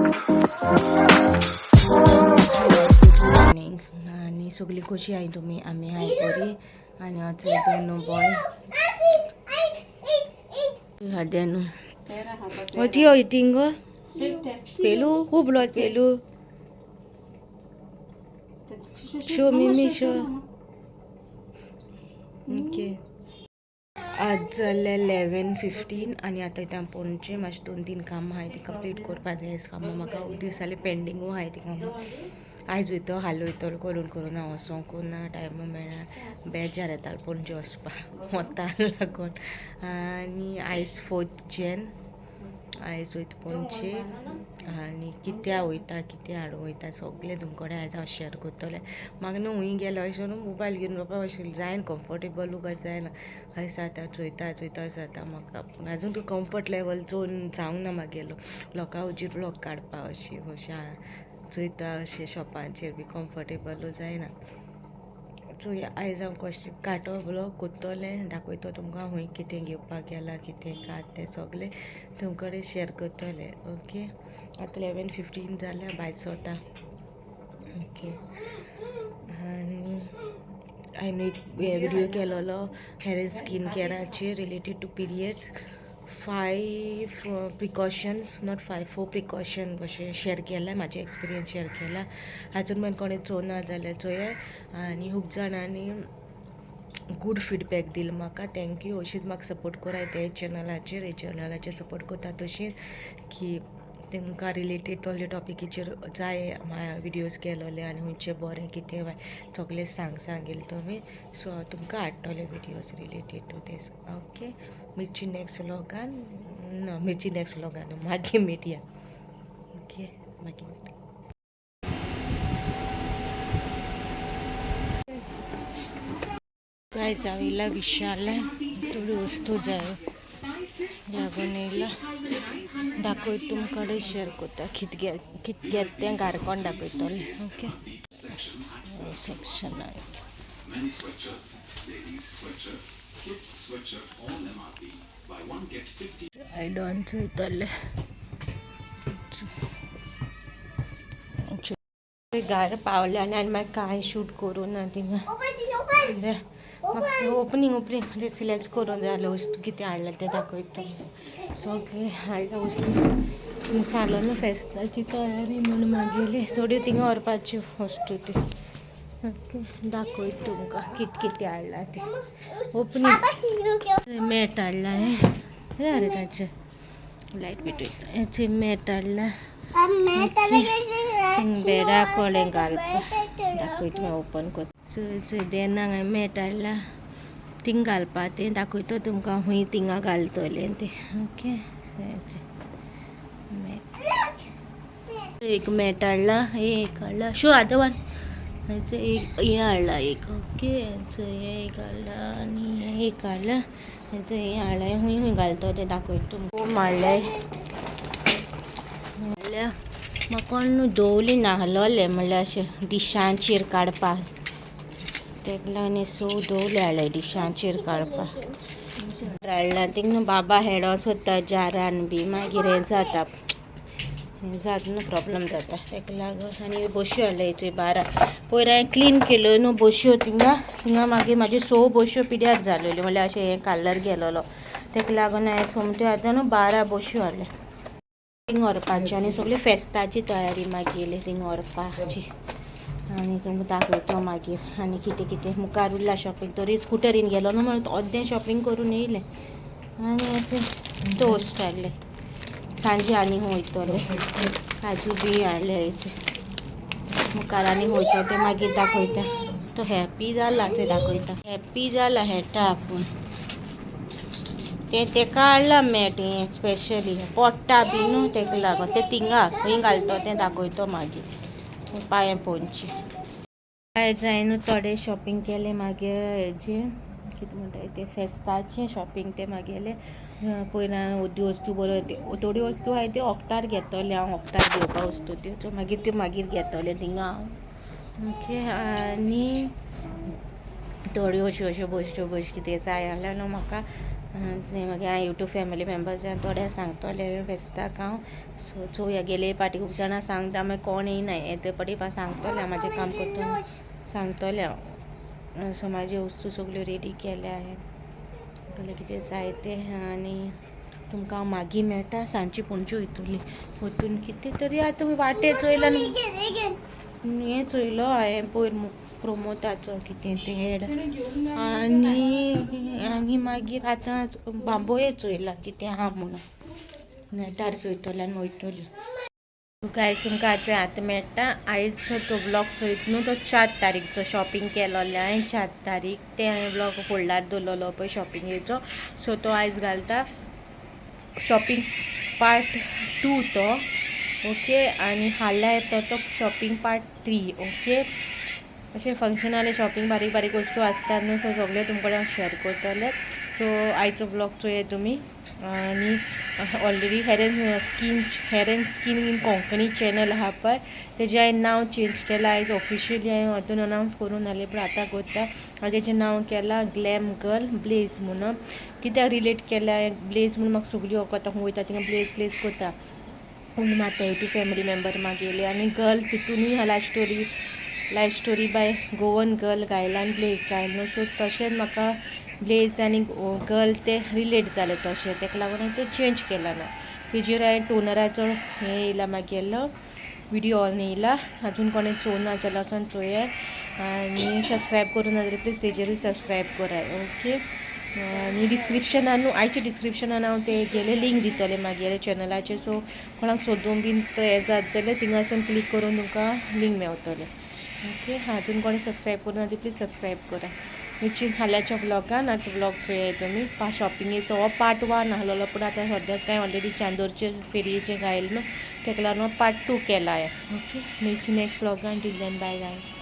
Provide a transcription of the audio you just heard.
Good morning. आनी सगळीं कशी आहाय तुमी? आमी हाय बरी. आनी हांव चोयता न्हू बॉय न्हू ती हय थिंग पेलू खूब लोट पेलू. Show me, show. Okay, आज जाल्ले 11:15 आनी आतां इथं पणजे. मातशें दोन तीन कामां आहाय, ती कंप्लीट करपा जाय. कामां म्हाका दीस जाले पेंडींगू आहाय ती कामां. आयज वयतो, हाल वयतलो. करून करून हांव वचोंकू ना, टायमू मेळना. बेजार येतालो पणजे वचपा वता लागून. आनी आयज 4 जॅन. आयज वयता पणजे आनी कित्या वयता, कितें हाडूंक वयता, सगळें तुमचे कडेन आयज हांव शेअर करतलें. म्हाका न्हू हुंय गेलो अशें न्हू मोबायल घेवन रावपा अशें जायना, कम्फर्टेबल कशें जायना. अशें जाता, चोयता चोयता अशें जाता म्हाका. पूण आजून तो कम्फर्ट लेवल चोवन जावंक ना म्हागेलो लोकां हुजीर व्लॉग काडपा. अशी अशें चोयता, अशें शॉपांचेर बी कम्फर्टेबल जायना. चोया, आयज हांव कशें काडटो व्लॉग कोत्तोलें, दाखयतो तुमकां खूंय कितें घेवपाक गेलां, कितें कांय तें सगळें तुमचे कडेन शेअर करतलें. ओके, आतां 11:15 जाल्या, भायर सोता. ओके, आनी हांवें एक व्हिडियो केलोलो हेर skin केअराचेर related to periods, five precautions, not five, four precaution कशें शेअर केला, म्हाजे एक्सपिरियन्स शेअर केला. आजून मेरेन कोणें चोवना जाल्यार चोयात. आनी खूब जाणांनी गूड फिडबॅक दिलो म्हाका, thank you. अशीच म्हाका सपोर्ट कराय ते चॅनलाचेर, हे चॅनलाचेर सपोर्ट करता तशीच की तांकां रिलेटेड तोहले टॉपिकीचेर जाय विडियोज केलोले आनी खंयचे बरें, कितें वायट, सगळें सांग सांगेल तुमी. सो हांव तुमकां हाडटलें videos related to this. Okay, मिरची नेक्स्ट व्लॉगान ना, मिरची नेक्स्ट व्लॉगान. मागीर मेटया. ओके, मागीर मेटया. गायज, हांव येयला विशालान. थोड्यो वस्तू जाय लागून येयला. दाखय, तुमकां कडेन शेअर करता कित कित घेत तें घारकोण दाखयतलें. Okay, section. Many sweatshirts, ladies sweatshirt, kids sweatshirt, all MRP. Buy one get 50. I don't चोयतलें. घार पावलें आनी आनी मागीर कांय शूट करूं ना थिंगा. म्हाका ओपनींग ओपनींग म्हणजे सिलेक्ट करूंक जाय जाल्यार वस्तू कितें हाडल्या तें दाखयता. सगळें हाडल्या वस्तू. सांगलो न्हू, फेस्ताची तयारी म्हूण मागेली थोड्यो थिंगा व्हरपाच्यो वस्तू त्यो. ओके, दाखयता तुमकां कितें कितें हाडलां तें. ओपनींग मॅट हाडला हें. अरे, ताचें लायट पेटयता. हेचे मॅट हाडला बेडा कडेन घालपाक. दाखयता, ओपन करता. चोय चोय, देनाक हांवें मॅट हाडला थिंग घालपा. तें दाखयता तुमकां खूंय थिंगा घालतलें तें. ओके, मॅट एक मॅट हाडला, एक हाडला. शो आतां वन हेचो एक हें हाडला एक. ओके, हेचो हें एक हाडला आनी हें एक हाडला. हेचो हें हाडला. खूंय खूंय घालतो तें दाखयता तुमकां. हाडलें हाडल्या. म्हाका न्हू दवली नाहलोलें, म्हणल्यार अशें डिशांचेर काडपाक. तेका लागून सो दवले हाडले डिशांचेर काडपाक हाडला. थिंग न्हू बाबा हेडो सोदता जारान बी, मागीर हें जाता, हें जाता न्हू, प्रोब्लम जाता तेका लागून. आनी बश्यो हाडले हेच्यो 12. पयर हांवें क्लीन केल्यो न्हू बश्यो थिंगा थिंगा. मागीर म्हाज्यो स बश्यो पिड्यार जालेल्यो, म्हणल्यार अशें हें कलर गेलोलो. तेका लागून हांवें सोमत्यो आतां न्हू 12 बश्यो हाडल्या थिंग व्हरपाची. आनी सगळी फेस्ताची तयारी मागीर थिंग व्हरपाची. आनी तुमकां दाखयतो मागीर आनी कितें कितें मुखार उरला शॉपिंग. तरी स्कुटरीन गेलो न्हू म्हणून अर्दें शॉपिंग करून येयलें. आनी हेचे टोस्ट हाडले. सांजे आनी वयतले. काजू बी हाडले हेचे. मुखार आनी वयता तें मागीर दाखयता. तो हॅप्पी जाला तें दाखयता. हॅप्पी जाला हेटा आपूण. तें तेका हाडला मॅट हें स्पेशली, पोडटा बी न्हू तेका लागून. तें थिंगा खंय घालतो तें दाखयतो मागीर. पांये पोंची. आयज हांवें न्हू थोडें शॉपिंग केलें मागीर हेजें कितें म्हणटा तें, फेस्ताचें शॉपिंग तें मागेलें. पयर हांवें अर्द्यो वस्तू बऱ्यो, थोड्यो वस्तू आहाय त्यो ओक्तार घेतलें हांव. ओक्तार घेवपा वस्तू त्यो, सो मागीर त्यो मागीर घेतलें थिंगा हांव. ओके, आनी थोड्यो अश्यो अश्यो बश्यो बश कितें जाय जाल्यार न्हू म्हाका. मागीर हांव यूट्यूब फॅमिली मेंबर्स थोड्या सांगतोलें फेस्ताक हांव. सो चोवया, गेले पाटी खूब जाणां सांगता, मागीर कोण येयना. येते पाटी सांगतोलें हांव, म्हाजें काम करता सांगतोलें हांव. सो म्हाज्यो वस्तू सगल्यो रेडी केल्या हांवें, सगळें कितें जाय तें. आनी तुमकां हांव मागीर मेळटा. सांजची पणजे वयतली, वतून कितें तरी आतां वाटे चोयला हें चोयलो हांवें पयर प्रमोदाचो कितें तें हेड आनी आनी मागीर आतां बांबोये चोयला कितें आहा म्हणून नेटार चोयतलें आनी वयतली. गायज, तुमकां आतां आतां मेळटा. आयज तो ब्लॉग चोयत न्हू, तो 4 तारीखचो शॉपिंग केलोलें हांवें 4 तारीख. ते हांवें ब्लॉग फोल्डार दवरलेलो पळय शॉपिंगेचो, सो तो आयज घालता, शॉपिंग पार्ट 2 तो. ओके, आनी हाल्यां येता तो शॉपिंग पार्ट 3. ओके, अशें फंक्शनाले शॉपिंग बारीक बारीक वस्तू आसता न्हू, सो सगळें तुमकां हांव शेअर करतलें. सो आयचो ब्लॉग चोया तुमी. आनी already hair and skin in Konkani channel आहा पळय, तेजें हांवें नांव चेंज केलां आयज ऑफिशियली. हांवें अजून अनावन्स करूंक नासलें, पूण आतां करता. हांवें तेजें नांव केलां ग्लॅम गर्ल ब्लेज म्हणून. कित्याक रिलेट केल्या ब्लेज म्हणून, म्हाका सगळीं वखदां खंय वयता थिंगा ब्लेज ब्लेज करता पूण मात यूट्यूब फॅमिली मेंबर मागेले. आनी गर्ल तितूनय life story by Goan girl गायला आनी ब्लेज गायला न्हू, सो तशेंच म्हाका ब्लेज आनी गर्ल ते रिलेट जालें तशें, ताका लागून हांवें तें चेंज केलां ना. तेजेर हांवें टोनराचो हें येयला, मागेलो विडियो ऑन येयला. अजून कोणें चोवना जाल्यार वचोन चोयात आनी सबस्क्रायब करूं ना जाल्यार प्लीज तेजेरूय सबस्क्रायब कराय. ओके, आनी डिस्क्रिप्शनान न्हू, आयच्या डिस्क्रिप्शनान हांव ते गेले लिंक दितलें मागेले चॅनलाचेर. सो कोणाक सोदूंक बीन हें जात जाल्यार थिंगासून क्लिक करून तुमकां लिंक मेवतलें. ओके, अजून कोणी सबस्क्रायब करूं ना ती प्लीज सबस्क्रायब करा. मिरची हाल्याच्या व्लॉगान आजचो व्लॉग चोयाय तुमी. पा शॉपिंगेचो हो पार्ट 1 आहलोलो, पूण आतां सद्याक कांय ऑलरेडी चांदोरचे फेरयेचें घायल न्हू, तेका लागून पार्ट 2 केला हांवें. ओके, मेळची next व्लॉगान. Till then, bye guys.